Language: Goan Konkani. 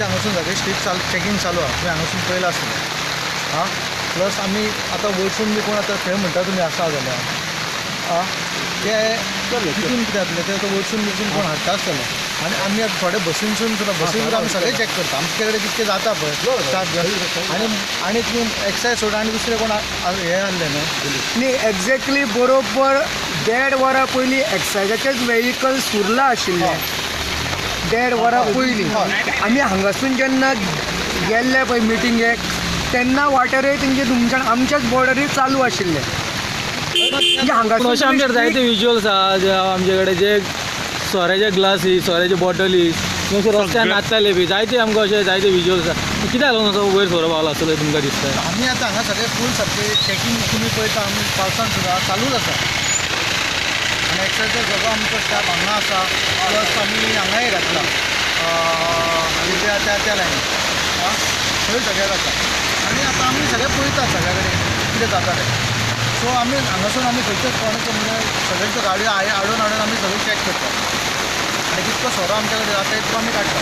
आमच्या हांगासून सगळे स्ट्रीट चालू, चॅकिंग चालू आहा. तुमी हांगासून पळयलां आसतलें. आं, प्लस आमी आतां वयरसून बी कोण आतां थंय म्हणटा तुमी आसा जाल्यार, आं, ते तितून कितें जातलें, ते आतां वयरसून बिरसून कोण हाडटा आसतले. आनी आमी आतां थोडे बसीनसून सुद्दां, बसीन सुद्दां आमी सगळे चॅक करता. आमचे कडेन तितकें जाता पळय स्टाफ. आनी आनी तुमी एक्सायज सोड आनी दुसरे कोण हें आहले न्हू. न्ही, एक्झॅक्टली बरोबर देड वरां पयलीं एक्सायजाचेच वेहिकल सुर्ला आशिल्लें. देड वरां पयलीं आमी हांगासून जेन्ना गेल्ले पळय मिटिंगेक, तेन्ना वाटेरय तेंचे तुमच्यान आमच्याच बॉर्डरीर चालू आशिल्ले. म्हणजे पूण अशें हांगासून आमच्याकडे जायते विज्युअल्स आहा जे आमचे कडेन, जे सोऱ्याचे ग्लासी, सोऱ्याचे बॉटली अशे रस्त्यार नाचताले बी जायते. आमकां अशे जायते विज्युअल्स आहा. कित्याक लागून असो वयर सोरो पावला आसतलो तुमकां दिसता? आमी आतां हांगा सगळे फूल सारके चॅकिंग तुमी पळयता, आमी पावसान सुद्दां चालूच आसा. आनी एक्सायजचो सगळो आमचो स्टाफ हांगा आसा. प्लस आमी हांगाय घातला त्या त्या त्या लायनीन. आं, थंय सगळ्याक आसा. आनी आतां आमी सगळे पळयतात सगळ्या कडेन कितें जाता तें. सो आमी हांगासून आमी खंयच्याच कोणाचो, म्हणजे सगळ्यांच्यो गाडयो हाडून हाडून आमी सगळी चॅक करतात आनी कितको सोरो आमच्या कडेन जाता तितको आमी काडटा.